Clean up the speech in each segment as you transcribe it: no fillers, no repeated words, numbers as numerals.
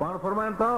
پاڻ فرمائن ٿا،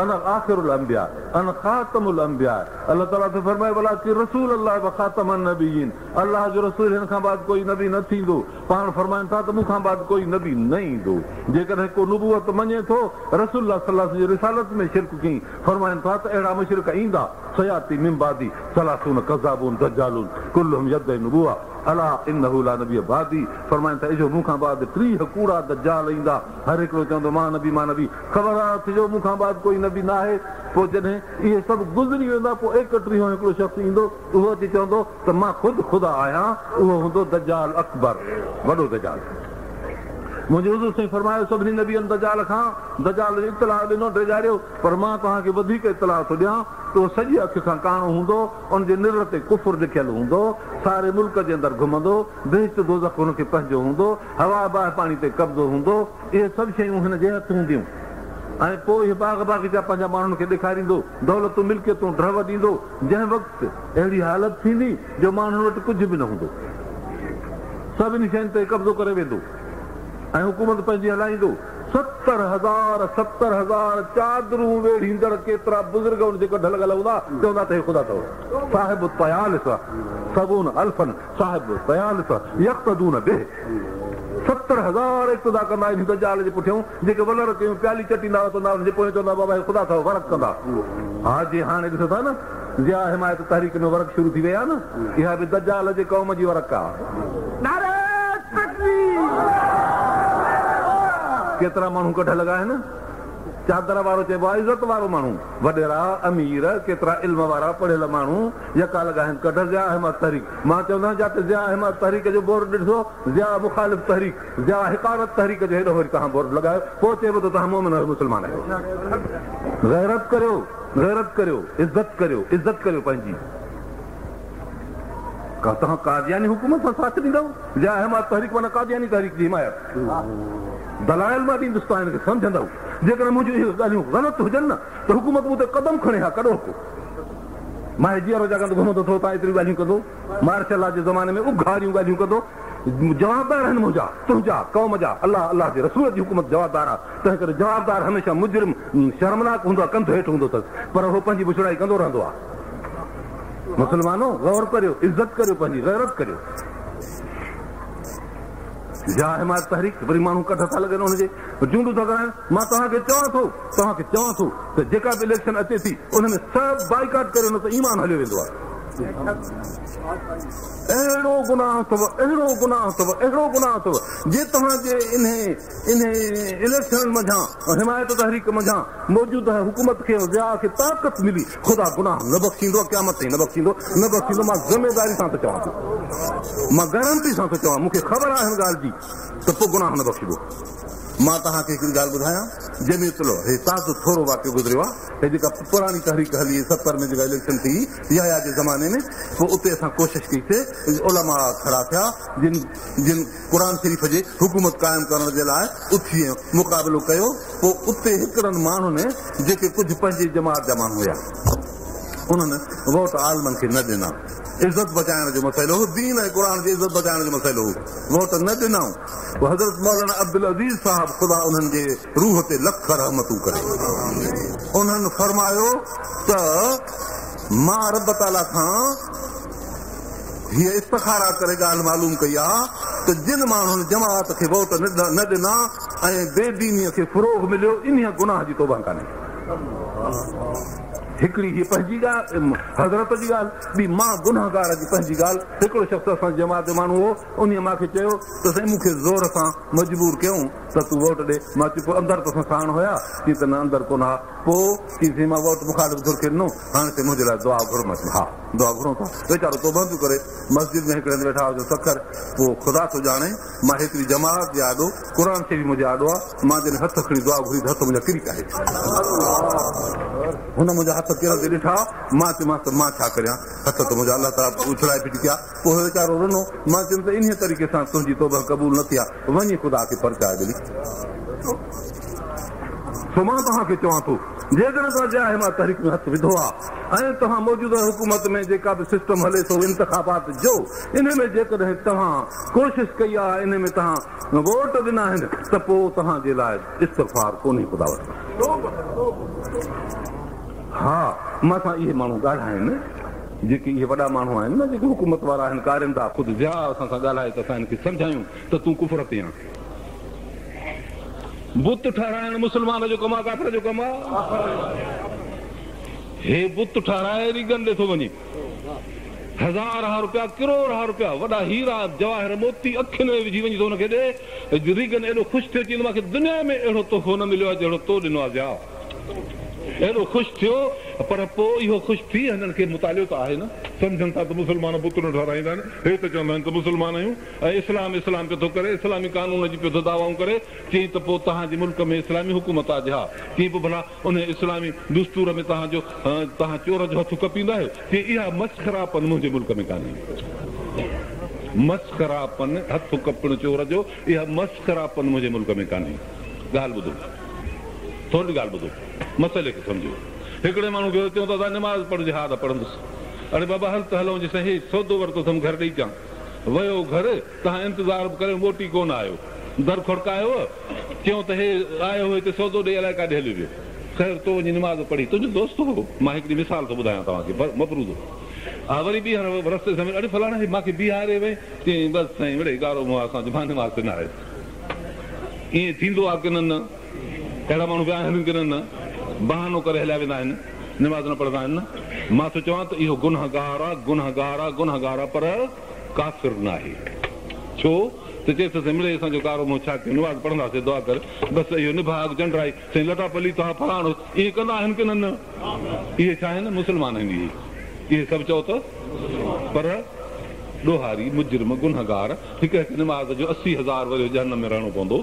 انا آخر الانبياء، انا خاتم الانبياء، الله تعاليٰ ٿو فرمائي ولڪن رسول الله وخاتم النبيين، الله جو رسول هن کان بعد ڪوئي نبي نه ٿيندو، پاڻ فرمائن ٿا ته مون کان بعد ڪوئي نبي نه ايندو، جيڪڏهن ڪو نبوت مڃي ٿو، رسول الله صلي الله عليه وسلم جي رسالت ۾ شرڪ ڪيائين، فرمائن ٿا ته اهڙا مشرڪ ايندا، سياتي من بعدي ثلاثون ڪذابون دجالون ڪلهم يدعي النبوة الا انه لا نبي بعدي، فرمائن ٿا اجهو مون کان بعد 30 ڪوڙا دجال ايندا، هر هڪڙو چوندو مان نبي مان نبي، خبردار ٿجو مون کان بعد ڪوئي نبي ناهي، پوء جڏهن اهي سڀ گذري ويندا پوء 31 هڪڙو شخص ايندو اهو اچي چوندو ته مان خود خدا آهيان، اهو هوندو دجال اڪبر، وڏو دجال. منهنجي حضور سائين فرمايو سڀني نبين دجال کان دجال جو اطلاع ڏنو ڊيڄاريو پر مان توهان کي وڌيڪ اطلاع ٿو ڏيان ته اهو سڄي اک کان ڪاڻو هوندو، ان جي نرڙ تي ڪفر لکيل هوندو، ساري ملڪ جي اندر گهمندو، بهشت دوزخ هن کي پنهنجو هوندو، هوا باهه پاڻي تي قبضو هوندو، اهي سڀ شيون هن جي هٿ هونديون ۽ پوء اهي باغ باغيچا پنهنجا ماڻهن کي ڏيکاريندو، دولتون ملڪيتون ڍؤ ڏيندو، جنهن وقت اهڙي حالت ٿيندي جو ماڻهن وٽ ڪجهه به نه هوندو، سڀني شين تي قبضو ڪري ويندو ۽ حڪومت پنهنجي هلائيندو. 70,000 70,000 چادرون ويڙهيندڙ ڪيترا بزرگ ان جي ڪڍ لڳل هوندا، چوندا ته هي خدا اٿو. صاحب الطيالسة سبعون الفا صاحب الطيالسة يقتدون به 70,000 اقتدا ڪندا انهي دجال جي پٺيون، جيڪي ولر ڪيون پيالي چٽيندا وتندا ان جي پويان چوندا بابا هي خدا اٿو ورق ڪندا. ها جي هاڻي ڏسو ٿا نه ضياء حمايت تحريڪ ۾ ورق شروع ٿي وئي آهي نه، اها به دجال جي قوم جي ورق آهي. نعره تڪبير. ڪيترا ماڻهو ڪڍ لڳا آهن. چادر وارو چئبو آهي عزت وارو ماڻهو، وڏيرا، امير، ڪيترا علم وارا پڙهيل ماڻهو يڪا لڳا آهن ڪڍ ضياء حمايت تحريڪ. مان چوندو آهيان جاتي ضياء حمايت تحريڪ جو بورڊ ڏسو، ضياء مخالف تحريڪ، ضياء حقارت تحريڪ جو هيڏو وري توهان بورڊ لڳايو، پوء چئبو ته توهان مؤمن آهيو مسلمان آهيو. غيرت ڪريو، غيرت ڪريو، عزت ڪريو، عزت ڪريو پنهنجي. ڪا توهان قادياني حڪومت سان ساٿ ڏيندؤ؟ ضياء حمايت تحريڪ معنيٰ قادياني تحريڪ جي حمايت. دلائل مان ڏيندس توهان هن کي سمجهندؤ. جيڪڏهن منهنجون اهي ڳالهيون غلط هجن نه ته حڪومت مون تي قدم کڻي ها ڪڏهوڪو. مان هي جيئرو جاڳندو گهمندو ٿو تان ايتريون ڳالهيون ڪندو. مارشل لا جي زماني ۾ اگهاڙيون ڳالهيون ڪندو. جوابدار آهن منهنجا، تنهنجا، قوم جا، الله، الله جي رسول جي حڪومت جوابدار آهي. تنهن ڪري جوابدار هميشه مجرم شرمناڪ هوندو آهي، ڪنڌ هيٺ هوندو اٿس، پر هو پنهنجي بڇڙائي ڪندو رهندو آهي. مسلمانو غور ڪريو، عزت ڪريو پنهنجي، غيرت ڪريو. ضياء حمايت تحريڪ وري ماڻهو ڪڍ ٿا لڳن ان جي چونڊون ٿا ڪرائن. مان توهان کي چوان ٿو، توهان کي چوان ٿو ته جيڪا به اليڪشن اچي ٿي ان ۾ سڀ بائيڪاٽ ڪريو نه ته ايمان هليو ويندو آهي. اهڙو گناهه اٿو، اهڙو گناهه اٿو، اهڙو گناهه اٿو جي توهان جي انهي انهي اليڪشنن منجهان حمايت تحريڪ منجهان موجوده حڪومت کي ضياء کي طاقت ملي، خدا گناهه نه بخشيندو، قيامت تائين نه بخشيندو، نه بخشيندو، مان ذميداري سان ٿو چوان ٿو، مان گارنٽي سان ٿو چوان، مون کي خبر آهي هن ڳالهه جي ته پوء گناهه نه بخشبو. مان توهان کي هڪڙي ڳالهه ٻڌايان، جمعيت العلماء هي تازو ٿورو واقعو گذريو آهي، هي جيڪا پراڻي تحريڪ هلي 70 ۾ جيڪا اليڪشن ٿي يحيٰ جي زماني ۾، پوء اتي اسان ڪوشش ڪئي سي، علماء کڙا ٿيا، جن جن قرآن شريف جي حڪومت قائم ڪرڻ جي لاء اٿي ۽ مقابلو ڪيو، پوء اتي هڪڙن ماڻهن جيڪي ڪجهه پنهنجي جماعت جا ماڻهو هيا، انهن ووٽ عالمن کي نه ڏنا. عزت بچائڻ جو مسئلو هو، دين ۽ قرآن جي عزت بچائڻ جو مسئلو هو، ووٽ نه ڏنائون. پوء حضرت مولانا عبدالعزيز صاحب خدا انهن جي روح تي لک رحمتون ڪري، انهن فرمايو ته مان رب تعاليٰ کان هيء استخاره ڪري ڳالهه معلوم ڪئي آ ته جن ماڻهن جماعت کي ووٽ نه ڏنا ۽ بي دينيء کي فروغ مليو، انهيء گناهه جي توبه ڪانهي. هڪڙي هيء پنهنجي ڳالهه، حضرت جي ڳالهه، ٻي مان گنهگار جي پنهنجي ڳالهه. هڪڙو شخص اسان جي جماعت جو ماڻهو هو، انهيء مان کي چيو ته سائين مون کي زور سان مجبور ڪيائون ته تون ووٽ ڏي. مان چيو پوء اندر توسان ساڻ هيا؟ چي ته نه اندر ڪونه ها. پوء چي سائين مان ووٽ مخالف ڌر کي ڏنو، هاڻي سائين منهنجي لاء دعا گهر. مان چيم ها دعا گهرون ٿا. ويچارو توبه پيو ڪري. مسجد ۾ هڪڙي هنڌ ويٺا هئاسين سکر، پوء خدا ٿو ڄاڻي مان هيتري جماعت جي آڏو، قرآن شريف منهنجي آڏو آ، مان جڏهن هٿ کڻي دعا گهري ته هٿ منهنجا ڪري پيا هيٺ. هن منهنجا هٿ ڪرندي ڏٺا، مان چيومانس ته مان ڇا ڪريان، هٿ ته منهنجا الله تعاليٰ اڇلائي ڦٽي ڪيا. پوء ويچارو رنو، مان چيم ته انهيء طريقي سان تنهنجي توبه قبول نه ٿي آ، وڃي خدا کي پرچاء ٻلي. سو مان توهان کي چوان ٿو، جيڪڏهن توهان ضياء حمايت تحريڪ ۾ هٿ وڌو آ ۽ توهان موجوده حڪومت ۾ جيڪا به سسٽم هلي ٿو انتخابات جو انهي ۾ جيڪڏهن توهان ڪوشش ڪئي آ انهي ۾ توهان ووٽ ڏنا آهن ته پوء توهان جي لاء استغفار ڪونهي خدا وٽ. ها مان سان اهي ماڻهو ڳالهائن جيڪي اهي وڏا ماڻهو آهن نه جيڪي حڪومت وارا آهن ڪارندا خود ضياء اسان سان ڳالهائي ته اسان هن کي سمجهايون ته تون ڪفر تي آن. بت ٺهرائڻ مسلمان جو ڪم آ ڪافر جو ڪم آ؟ هي بت ٺهرائي ريگن ڏي ٿو وڃي. هزارها روپيا ڪروڙها روپيا وڏا هيرا جواهر موتي اکين ۾ وجهي وڃي ٿو هن کي ڏي. ريگن ايڏو خوش ٿيو چيندو مان کي دنيا ۾ اهڙو تحفو نه مليو آ جهڙو تو ڏنو آ ضياء. ايڏو خوش ٿيو پر پوء اهو خوش ٿي هنن کي مطالعو ته آهي نه. سمجهن ٿا ته مسلمان بت نه ٺهرائيندا آهن. هي ته چوندا آهن ته مسلمان آهيون ۽ اسلام اسلام پيو ٿو ڪري، اسلامي قانون جي پيو ٿو دعوائون ڪري. چيائين ته پوء توهان جي ملڪ ۾ اسلامي حڪومت آ جي ها. چيائين پوء ڀلا انهي اسلامي دستور ۾ توهان جو توهان چور جو هٿ ڪپيندا آهيو؟ چيائين اها مسخراپن منهنجي ملڪ ۾ ڪانهي. مسخراپن، هٿ ڪپڻ چور جو، اها مسخراپن منهنجي ملڪ ۾ ڪانهي. ڳالهه ٻڌو. ٿورڙي ڳالهه ٻڌو، مسئلي کي سمجهو. هڪڙي ماڻهو کي چيو ته ادا نماز پڙهه جي ها ادا پڙهندس. اڙي بابا هل ته هلون جي سائين هي سودو ورتو اٿم گهر ڏئي اچان. ويو گهر تهان انتظار به ڪريو موٽي ڪونه آيو. در کڙڪايو چيو ته هي آيو هو هتي سودو ڏئي الائي ڪاڏي هليو ويو. خير تو وڃي نماز پڙهي تنهنجو دوست هو. مان هڪڙي مثال ٿو ٻڌايان توهان کي مفروضو آ وري ٻيهر رستي سان اڙي فلاڻا هي مان کي بيهاري وئين چيائين بس سائين مڙئي ڳارو منهن آ اسان جو مان نماز تي نه آيس. ائين ٿيندو آ ڪي نه نه؟ اهڙا ماڻهو به آهن ڪي نه نه؟ بهانو ڪري هليا ويندا آهن، نماز نه پڙهندا آهن نه؟ مان ٿو چوان ته اهو گنهگار آ، گنهگار آ، گنهگار آ پر ڪافر ناهي. ڇو ته چئي ٿو سائين مڙئي اسان جو ڪارو منهن ڇا ڪيون، نماز پڙهنداسين دعا ڪر، بس اهو نڀاڳ چنڊرائي، سائين لٽا پليت آ، فلاڻو، ائين ڪندا آهن ڪي نه نه؟ اهي ڇا آهن؟ مسلمان آهن اهي. اهي سڀ چئو ته پر ڏوهاري، مجرم، گنهگار، هڪ هڪ نماز جو 80,000 ورهيه جهنم ۾ رهڻو پوندو.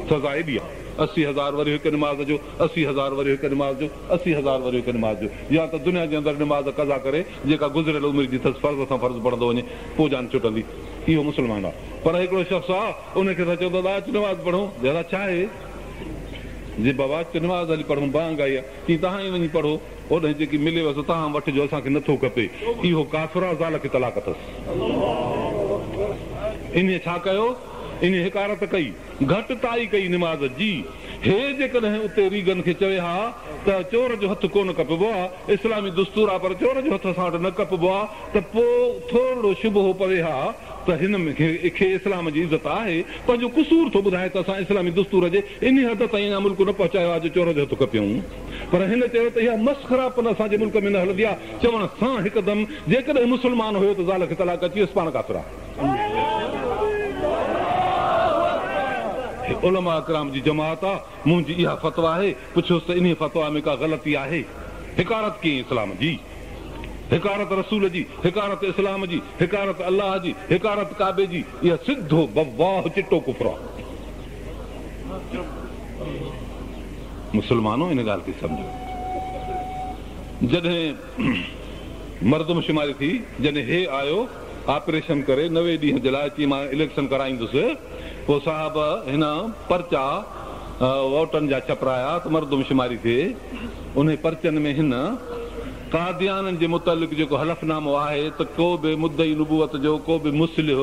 سزا ايڏي آ. 80,000 ورهيه هڪ نماز جو، 80,000 ورهيه هڪ نماز جو، 80,000 ورهيه هڪ نماز جو. يا ته دنيا جي اندر نماز قضا ڪري، جيڪا گذريل عمر جي ٿس فرض سان فرض پڙهندو وڃي، پوء جان ڇٽندي. اهو مسلمان آ. پر هڪڙو شخص آ، ان کي اسان چئون ٿا ته اچ نماز پڙهون. چئي ٿو ڇا آهي؟ جي بابا اچ نماز هلي پڙهون، بانگ آئي آ. چي توهان ئي وڃي پڙهو. اوڏانهن جيڪي مليو سو توهان وٺجو اسان کي نٿو کپي. اهو ڪافر آ زال کي طلاق اٿس. انهيء ڇا ڪيو؟ انهيء حقارت ڪئي، گهٽتائي ڪئي نماز جي. هي جيڪڏهن اتي ريگن کي چوي ها ته چور جو هٿ ڪونه ڪپبو آ، اسلامي دستور آ پر چور جو هٿ اسان وٽ نه ڪپبو آ ته پوء ٿورڙو شبهو پوي ها ته هن کي اسلام جي عزت آهي، پنهنجو قصور ٿو ٻڌائي ته اسان اسلامي دستور جي انهي حد تائين اڃا ملڪ نه پهچايو آ جو چور جو هٿ ڪپيون. پر هن چيو ته اها مسخراپن اسان جي ملڪ ۾ نه هلندي آ، چوڻ سان هڪدم جيڪڏهن مسلمان هيو ته زال کي طلاق اچي ويس پاڻ ڪافر آ. هي علماء ڪرام جي جماعت آ، منهنجي اها فتويٰ آهي، پڇيوس ته انهي فتويٰ ۾ ڪا غلطي آهي؟ حقارت ڪيئي اسلام جي، حقارت رسول جي، حقارت اسلام جي، حقارت الله جي، حقارت ڪعبي جي، اها سڌو بواح چٽو ڪفر آ. مسلمانو ان ڳالهه کي سمجهو جڏهن مردم شماري ٿي جڏهن هي آيو آپريشن ڪري 90 ڏينهن جي لاء چي مان اليڪشن ڪرائيندس پوء صاحب هن پرچا ووٽن جا ڇپرايا ته مردم شماري ٿئي انهي پرچن ۾ هن قاديانين جي متعلق جيڪو حلف نامو آهي ته ڪو به مدعي نبوت جو ڪو به مصلح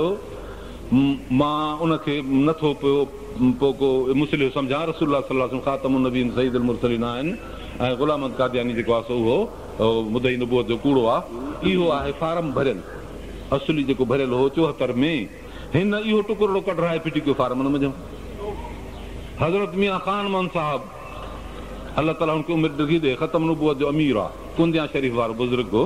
مان ان کي نه ٿو پيو پوء ڪو مصلح سمجهان، رسول الله صلي الله عليه وسلم خاتم النبيين سيد المرسلين آهن ۽ غلام احمد قادياني جيڪو آهي سو اهو مدعي نبوت جو ڪوڙو آهي. اهو آهي فارم ڀريل اصلي جيڪو ڀريل هو 74 ۾ هن اهو ٽڪرڙو ڪڍرائي ڦٽي ڪيو فارمن منجهان. حضرت ميان خان محمد صاحب الله تعالي هن کي عمر ڊگهي ڏي ختم نبوت جو امير آهي ڪنديان شريف وارو بزرگ هو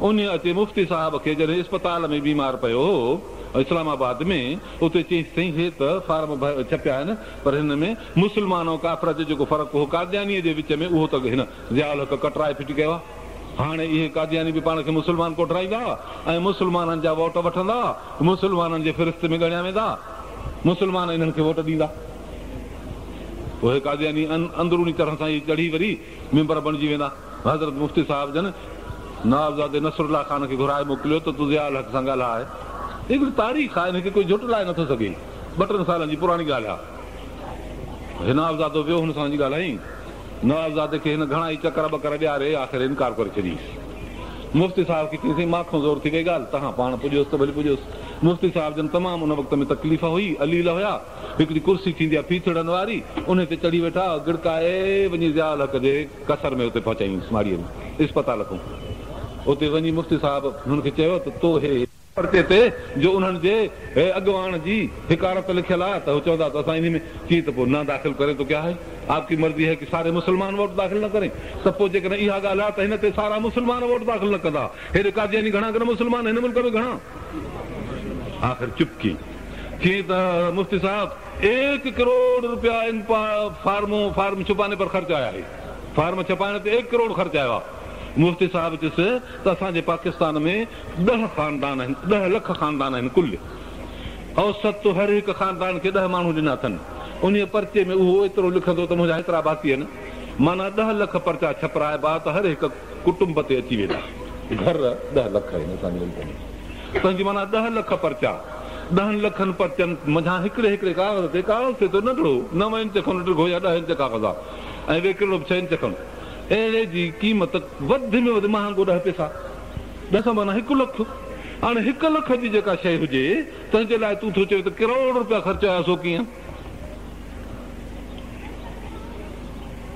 انهي اچي مفتي صاحب کي جڏهن اسپتال ۾ بيمار پيو هو اسلام آباد ۾ اتي چيس سائين هي ته فارم ڇپيا آهن پر هن ۾ مسلمان ۽ ڪافر جو جيڪو فرق هو قاديانيء جي وچ ۾ اهو ته هن ضياء الحق ڪٽرائي ڦٽي ڪيو آهي. هاڻي اهي قادياني به پاڻ کي مسلمان ڪوٺرائيندا ۽ مسلمانن جا ووٽ وٺندا، مسلمانن جي فهرست ۾ ڳڻيا ويندا، مسلمان انهن کي ووٽ ڏيندا. پوء اهي قادياني اندروني طرح سان ئي چڙهي وري ميمبر بڻجي ويندا. حضرت مفتي صاحب جن نوابزادي نصرالله خان کي گهرائي موڪليو ته تون ضياء الحق سان ڳالهاء. هي هڪڙي تاريخ آهي، ان کي ڪوئي جهٽلائي نٿو سگهي. ٻه ٽن سالن جي پراڻي ڳالهه آهي. هي نوابزادو ويو هن سان وڃي ڳالهايائين. نوابزادي کي هن گهڻا ئي چڪر ٻڪر ڏياري آخر انڪار ڪري ڇڏيس. مفتي صاحب کي چيائين سائين مان کان زور ٿي وئي ڳالهه، توهان پاڻ پڄوس ته ڀلي پڄوس. مفتي صاحب جن تمام ان وقت ۾ تڪليف هئي، عليل هيا. هڪڙي ڪرسي ٿيندي آهي ڦيٿڙن واري، انهي تي چڙهي ويٺا، گڙڪائي وڃي ضياء الحق جي قصر ۾ اتي پهچايائينس ماڙيء ۾ اسپتال کان. اتي وڃي مفتي صاحب هن کي چيو ته تو هي. پرچي تي جو انهن جي اڳواڻ جي حقارت لکيل آهي ته هو چوندا ته اسان انهي ۾ چي ته پوء نه داخل ڪرين تو ڪيا هي آپ ڪي مرضي هي ڪي ساري مسلمان ووٽ داخل نه ڪرين ته پوء جيڪڏهن اها ڳالهه آهي ته هن تي سارا مسلمان ووٽ داخل نه ڪندا هيڏي قادياني گهڻا ڪن مسلمان هن ملڪ ۾ گهڻا آخر چپ ڪيائين چيائين ته مفتي صاحب ايڪ ڪروڙ روپيا ان فارمون فارم ڇپاني پر خرچ آيا هي فارم ڇپائڻ تي ايڪ ڪروڙ خرچ آيو آهي مفتي صاحب چيس ته اسان جي پاڪستان ۾ ڏهه خاندان آهن، ڏهه لک خاندان آهن ڪل اوسط هر هڪ خاندان کي ڏهه ماڻهو ڏنا اٿن. انهيء پرچي ۾ اهو ايترو لکندو ته منهنجا هيترا ڀاتي آهن. معنيٰ ڏهه لک پرچا ڇپرائبا ته هر هڪ ڪٽنب تي اچي ويندا. گهر ڏهه لک آهن اسان جي ملڪ ۾. تنهن جي معنيٰ ڏهه لک پرچا. ڏهن لکن پرچن منجهان هڪڙي هڪڙي ڪاغذ تي، ڪاغذ ٿئي ٿو ننڍڙو، نو انچ کن ڊگهو يا ڏهه انچ ڪاغذ آهي ۽ ويڪرو به ڇهه انچ کن. اهڙي جي قيمت وڌ ۾ وڌ مهانگو ڏهه پئسا. ڏس معنيٰ هڪ لک. هاڻي هڪ لک جي جيڪا شيء هجي، تنهن جي لاء تون ٿو چوين ته ڪروڙ رپيا خرچ آيا سو ڪيئن؟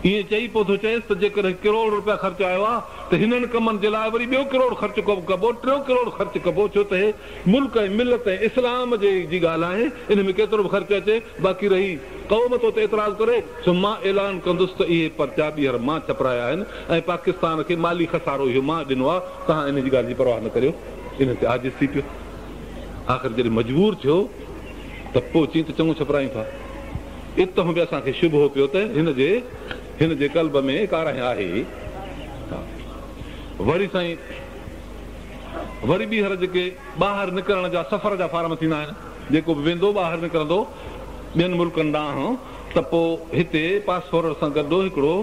ائين چئي پوء ٿو چئيس ته جيڪڏهن ڪروڙ رپيا خرچ آيو آهي ته هنن ڪمن جي لاء وري ٻيو ڪروڙ خرچ ڪبو، ٽيون ڪروڙ خرچ ڪبو، ڇو ته هي ملڪ ۽ ملت ۽ اسلام جي جي ڳالهه آهي، ان ۾ ڪيترو به خرچ اچي، باقي رهي قوم تو تي اعتراض ڪري، سو مان اعلان ڪندس ته اهي پرچا ٻيهر مان ڇپرايا آهن ۽ پاڪستان کي مالي خسارو اهو مان ڏنو آهي، توهان ان جي ڳالهه جي پرواهه نه ڪريو. ان تي عاجز ٿي پيو. آخر جڏهن مجبور ٿيو ته پوء چيائين ته چڱو ڇپرايون ٿا. اتهون به اسان کي شبهو پيو ته هن جي هن جي قلب ۾ ڪارنهن آهي. وري سائين وري ٻيهر جيڪي ٻاهر نڪرڻ جا سفر جا فارم ٿيندا آهن، جيڪو به ويندو ٻاهر نڪرندو ٻين ملڪن ڏانهن ته پوء هتي پاسپورٽ سان گڏ هڪڙو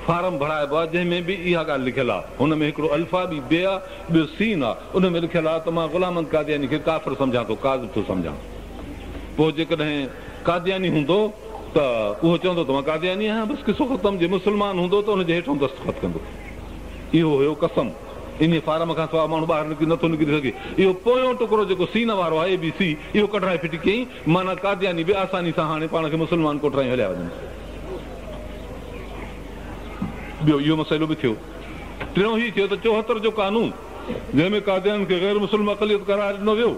فارم ڀرائبو آهي جنهن ۾ به اها ڳالهه لکيل آهي. هن ۾ هڪڙو الف آهي ٻي بي آهي ٻيو سين آهي. ان ۾ لکيل آهي ته مان غلام احمد قادياني کي ڪافر سمجهان ٿو، ڪاذب ٿو سمجهان. پوء جيڪڏهن قادياني هوندو ته اهو چوندو ته مان قادياني آهيان بس قصو ختم، جي مسلمان هوندو ته ان جي هيٺئون دستخط ڪندو. اهو هيو قسم. انهيء فارم کان سواء ماڻهو ٻاهر نڪري نٿو نڪري سگهي. اهو پويون ٽڪرو جيڪو سين وارو آهي، اي بي سي، اهو ڪڍرائي ڦٽي ڪيائين، معنيٰ قادياني به آساني سان هاڻي پاڻ کي مسلمان ڪوٺرائي هليا وڃن. ٻيو اهو مسئلو به ٿيو. ٽيون هي ٿيو ته چوهتر جو قانون، جنهن ۾ قاديانين کي غير مسلم اقليت قرار ڏنو ويو،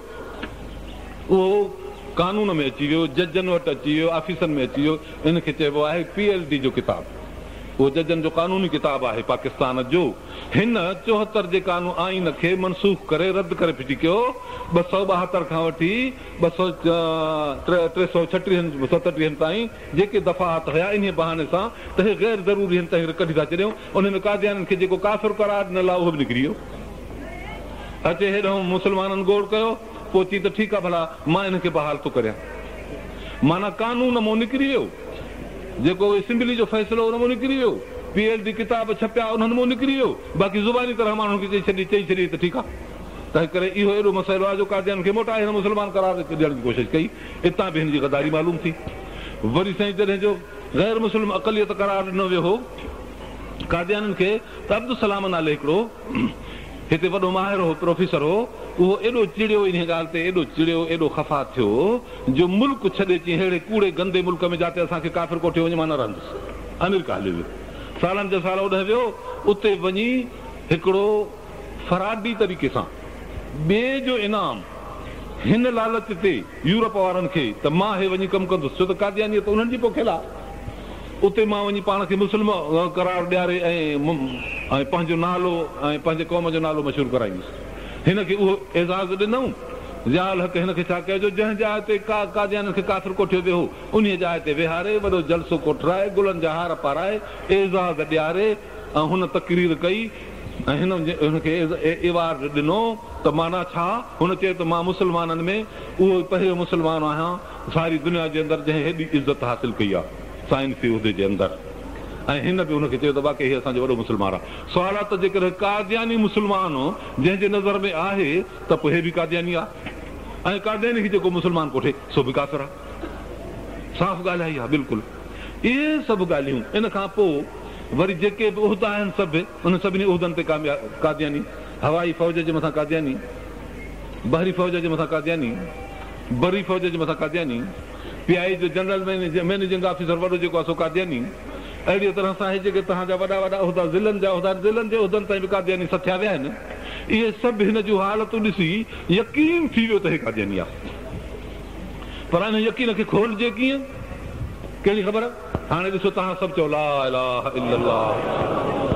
اهو قانون ۾ اچي ويو، ججن وٽ اچي ويو، آفيسن ۾ اچي ويو. ان کي چئبو آهي پي ايل ڊي جو ڪتاب. اهو ججن جو قانوني ڪتاب آهي پاڪستان جو. هن چوهتر جي قانون آئين کي منسوخ ڪري رد ڪري ڦٽي ڪيو. 272 کان وٺي ٻه سؤ ٽي سؤ ڇٽيهن ستٽيهن تائين جيڪي دفعات هيا انهيء بهاني سان ته هي غير ضروري هن تنهن ڪڍي ٿا ڇڏيون. انهي ۾ قاديانين کي جيڪو ڪافر قرار ڏنل آهي اهو به نڪري ويو. اچي هيڏانهن مسلمانن گوڙ ڪيو. پوء چي ته ٺيڪ آ ڀلا مان انهن کي بحال ٿو ڪريان. معنيٰ قانون مون نڪري ويو. جيڪو اسيمبلي جو فيصلو ان مون نڪري ويو. پي ايل ڊي ڪتاب ڇپيا انهن مون نڪري ويو. باقي زباني طرح ماڻهن کي چئي ڇڏي چئي ڇڏي ته ٺيڪ آ. تنهن ڪري اهو ايڏو مسئلو آ جو قاديانين کي موٽائي هن مسلمان قرار ڏيڻ جي ڪوشش ڪئي. اتان به هن جي غداري معلوم ٿي. وري سائين جڏهن جو غير مسلم اقليت قرار ڏنو ويو هو قاديانين کي ته عبدالسلام نالي هڪڙو هتي وڏو ماهر هو، پروفيسر هو، اهو ايڏو چڙيو انهيء ڳالهه تي، ايڏو چڙيو، ايڏو خفا ٿيو، جو ملڪ ڇڏي چيائين ههڙي ڪوڙي گندي ملڪ ۾ جاتي اسان کي ڪافر ڪوٺيو وڃي مان نه رهندس. آمريڪا هليو ويو. سالن جا سال اوڏانهن ويو، اتي وڃي هڪڙو فراڊي طريقي سان ٻئي جو انعام هن لالچ تي يورپ وارن کي ته مان هي وڃي ڪم ڪندس، ڇو ته قاديانيت انهن جي پوکيل آ. اتي مان وڃي پاڻ کي مسلم قرار ڏياري ۽ پنهنجو نالو ۽ پنهنجي قوم جو نالو مشهور ڪرائيندس. هن کي اهو اعزاز ڏنائون. ضياء الحق هن کي ڇا ڪيو جو جنهن جاء تي قاديانين کي ڪافر ڪوٺيو ويو هو، انهيء جاء تي ويهاري، وڏو جلسو ڪوٺرائي، گلن جا هار پارائي، اعزاز ڏياري ۽ هن تقرير ڪئي ۽ هن هن کي ايوارڊ ڏنو ته معنيٰ ڇا؟ هن چيو ته مان مسلمانن ۾ اهو پهريون مسلمان آهيان، ساري دنيا جي اندر جنهن هيڏي عزت حاصل ڪئي آ سائنسي عهدي جي اندر ۽ هن به ان کي چيو ته واقعي هي اسان جو وڏو مسلمان آ. سوال آ ته جيڪڏهن قادياني مسلمان جنهن جي نظر ۾ آهي ته پوء هي به قادياني آ ۽ قادياني کي جيڪو مسلمان ڪوٺي سو به ڪافر آ. صاف ڳالهه آ اها بلڪل. اهي سڀ ڳالهيون ان کان پوء. وري جيڪي به عهدا آهن سڀ انهن سڀني عهدن تي قادياني، هوائي فوج جي مٿان قادياني، بحري فوج جي مٿان قادياني، بري فوج جي مٿان قادياني، پي آء اي جو جنرل مئنيجنگ آفيسر وڏو جيڪو آهي سو قادياني. اهڙيء طرح سان هي جيڪي توهان جا وڏا وڏا عهدا ضلعن جا عهدا آهن، ضلعن جي عهدن تائين به قادياني سٿيا ويا آهن. اهي سڀ هن جون حالتون ڏسي يقين ٿي ويو ته هي قادياني آهي. پر ان يقين کي کولجي ڪيئن؟ ڪهڙي خبر؟ هاڻي ڏسو توهان سڀ چئو لا اله الا الله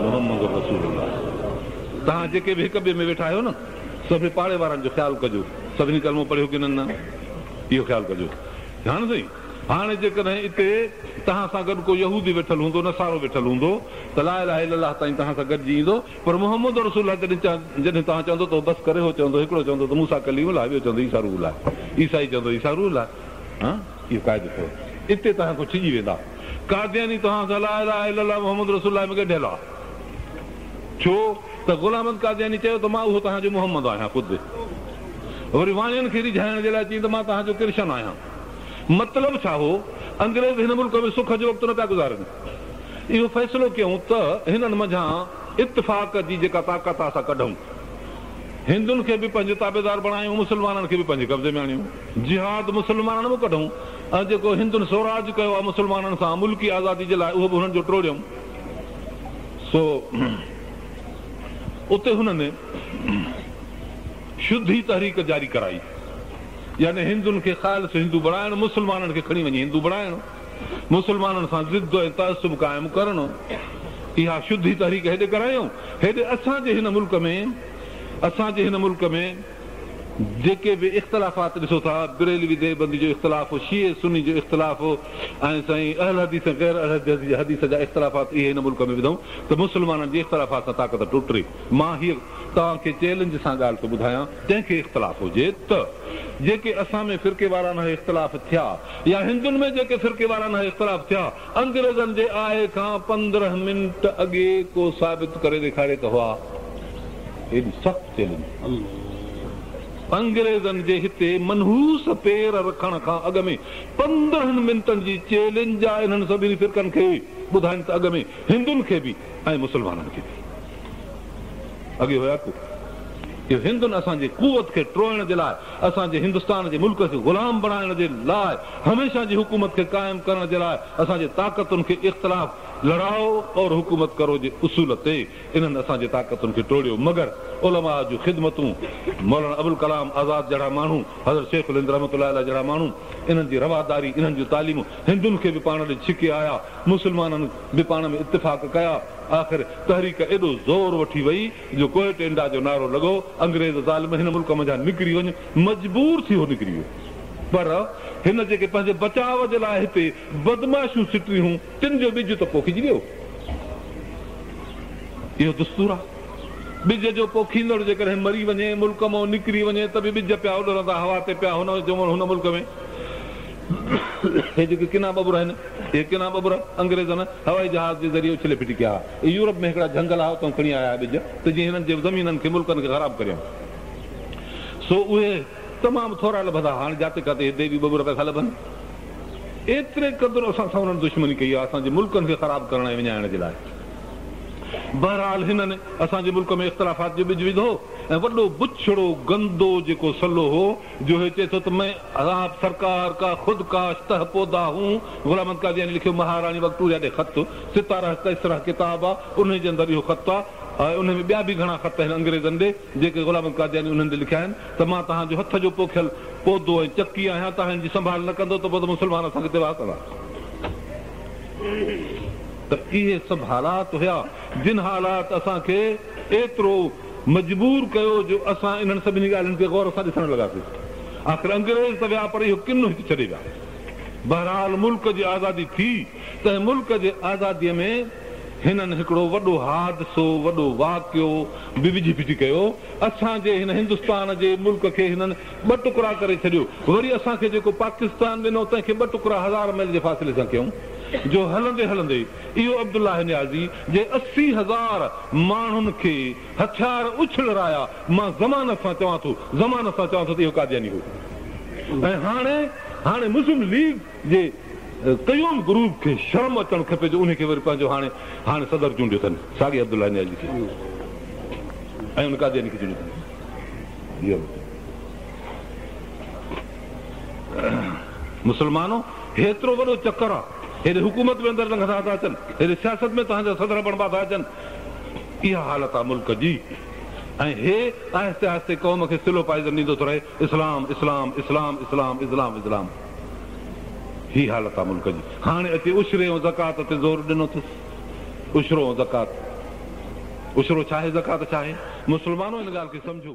محمد رسول الله. توهان جيڪي به هڪ ٻئي ۾ ويٺا آهيو نه، سڀ پاڙي وارن جو خيال ڪجو، سڀني ڪلمو پڙهيو ڪي نه، اهو خيال ڪجو. هاڻي سائين، هاڻي جيڪڏهن اتي توهان سان گڏ ڪو يهودي ويٺل هوندو، نصارو ويٺل هوندو ته لا اله الا الله تائين توهان سان گڏجي ايندو، پر محمد رسول الله جڏهن توهان چوندو ته هو بس ڪري، هو چوندو، هڪڙو چوندو ته موسيٰ ڪليم الله، ٻيو چوندو عيسيٰ روح الله، عيسائي چوندو عيسيٰ روح الله. ها اهو قاعدو اٿو. اتي توهان کان ڇڄي ويندا. قادياني توهان سان لا اله الا الله محمد رسول الله ۾ ڳنڍيل آ. ڇو ته غلام احمد قادياني چيو ته مان اهو توهان جو محمد آهيان خود. وري واڻين کي ريجهائڻ جي لاء چيائين ته مان توهان جو ڪرشن آهيان. مطلب ڇا هو؟ انگريز هن ملڪ ۾ سک جو وقت نه پيا گذارين. اهو فيصلو ڪيائون ته هنن منجهان اتفاق جي جيڪا طاقت آ سا ڪڍون. هندن کي به پنهنجو تابعدار بڻايون، مسلمانن کي به پنهنجي قبضي ۾ آڻيون. جهاد مسلمانن مان ڪڍون ۽ جيڪو هندن سوراج ڪيو آ مسلمانن سان ملڪي آزادي جي لاء اهو به هنن جو ٽوڙيون. سو اتي هنن شڌي تحريڪ جاري ڪرائي. يعني هندن کي خالص هندو بڻائڻ، مسلمانن کي کڻي وڃي هندو بڻائڻ، مسلمانن سان ضد ۽ تعصب قائم ڪرڻ، اها شڌي تحريڪ هيڏي ڪرايائون. هيڏي اسان جي هن ملڪ ۾ اسان جي هن ملڪ ۾ جيڪي به اختلافات ڏسو ٿا، بريلوي ديوبندي جو اختلاف، شيعي سني جو اختلاف ۽ سائين اهل حديث ۽ غير اهل حديث جا اختلافات اهي هن ملڪ ۾ وڌائون ته مسلمانن جي اختلافات سان طاقت ٽٽي. مان هيء توهان کي چئلينج سان ڳالهه ٿو ٻڌايان، جنهن کي اختلاف هجي ته جيڪي اسان ۾ فرقيوارانه اختلاف ٿيا يا هندن ۾ جيڪي فرقيوارانه اختلاف ٿيا، انگريزن جي آئي کان 15 منٽ اڳي ڪو ثابت ڪري ڏيکاري ته هئا. ايڏي سخت چئلينج. انگريزن جي هتي منحوس پير رکڻ کان اڳ ۾ 15 منٽن جي چئلينج آ انهن سڀني فرقن کي ٻڌائين ته اڳ ۾ هندن کي به ۽ مسلمانن کي به. اڳي هيا ڪو اهو هندن اسان جي قوت کي ٽوڙڻ جي لاء، اسان جي هندستان جي ملڪ کي غلام بڻائڻ جي لاء، هميشه جي حڪومت کي قائم ڪرڻ جي لاء اسان جي طاقتن کي اختلاف لڙائو اور حڪومت ڪرو جي اصول تي انهن اسان جي طاقتن کي ٽوڙيو مگر علماء جون خدمتون مولانا ابوالڪلام آزاد جهڙا ماڻهو حضرت شيخ الهند رحمة الله عليه جهڙا ماڻهو انهن جي رواداري انهن جون تعليمون هندن کي به پاڻ ڏي ڇڪي آيا مسلمانن به پاڻ ۾ اتفاق ڪيا. آخر تحريڪ ايڏو زور وٺي وئي جو ڪوئٽ انڊا جو نعرو لڳو، انگريز ظالم هن ملڪ منجهان نڪري وڃ، مجبور ٿي هو نڪري ويو. پر هن جيڪي پنهنجي بچاء جي لاء هتي بدمعاشيون سٽريون هون، تن جو ٻج ته پوکجي ويو. اهو دستور آهي. ٻج جو پوکيندڙ جيڪڏهن مري وڃي، ملڪ مان نڪري وڃي ته به ٻج پيا اڏرندا هوا تي پيا هن هن ملڪ ۾. هي جيڪي ڪنا ٻٻر آهن، اهي ڪنا ٻٻر انگريزن هوائي جهاز جي ذريعي اڇلي ڦٽي ڪيا ها. اهي يورپ ۾ هڪڙا جهنگل ها اتان کڻي آيا ها ٻج ته جيئن هنن جي زمينن کي ملڪن کي خراب ڪريون. سو اهي تمام ٿورا لڀندا ها. هاڻي جاتي ڪاتي اهي ديوي ٻٻر پيا ٿا لڀن. ايتري قدر اسان سان انهن دشمني ڪئي آهي اسان جي ملڪن کي خراب ڪرڻ ۽ وڃائڻ جي لاء. بهرحال هنن اسان جي ملڪ ۾ اختلافات جو ٻج وڌو ۽ وڏو بڇڙو گندو جيڪو سلو هو جو هي چئي ٿو ته مين آپ سرڪار ڪا خود ڪاشته پودا هون، غلام احمد قادياني لکيو مهاراڻي وڪٽوريا ڏي خط، ستاره تيسره ڪتاب آ، انهي جي اندر اهو خط آ ۽ انهي ۾ ٻيا به گهڻا خط آهن انگريزن ڏي جيڪي غلام احمد قادياني انهن ڏي لکيا آهن ته مان توهان جو هٿ جو پوکيل پودو ۽ چڪي آهيان توهان هن جي سنڀال نه ڪندو ته پوء ته مسلمان اسان کي تباهه ڪندا. ته اهي سڀ حالات هيا جن حالات اسان کي ايترو مجبور ڪيو جو اسان انهن سڀني ڳالهين کي غور سان ڏسڻ لڳاسين. آخر انگريز ته ويا پر اهو ڪن هت ڇڏي ويا. بهرحال ملڪ جي آزادي ٿي تنهن ملڪ جي آزاديء ۾ هنن هڪڙو وڏو حادثو، وڏو واقعو به وجهي ڦٽي ڪيو. اسان جي هن هندستان جي ملڪ کي هنن ٻه ٽڪرا ڪري ڇڏيو. وري اسان کي جيڪو پاڪستان ڏنو تنهن کي ٻه ٽڪرا هزار ميل جي فاصلي سان ڪيائون جو هلندي هلندي اهو عبدالله نيازي جنهن 80,000 ماڻهن کي هٿيار اڇلرايا، مان ضمانت سان چوان ٿو، ضمانت سان چوان ٿو ته اهو قادياني هو ۽ هاڻي هاڻي مسلم ليگ جي قيوم گروپ کي شرم اچڻ کپي جو انهي کي وري پنهنجو هاڻي هاڻي صدر چونڊيو اٿن ساڳي عبدالله نيازي کي ۽ ان قادياني کي چونڊيو اٿن. مسلمانو هيترو وڏو چڪر آ هيڏي حڪومت ۾ اندر لنگهندا ٿا اچن هيڏي سياست ۾ توهان جا صدر بڻبا ٿا اچن اها حالت آ ملڪ جي ۽ هي آهستي آهستي قوم کي سلو پائزن ڏيندو ٿو رهي اسلام اسلام اسلام اسلام اسلام اسلام هي حالت آ ملڪ جي هاڻي اچي عشري ۽ زڪوات تي زور ڏنو اٿس عشرو ۽ زڪوات عشرو ڇا آهي زڪوات ڇا آهي مسلمانو ان ڳالهه کي سمجهو.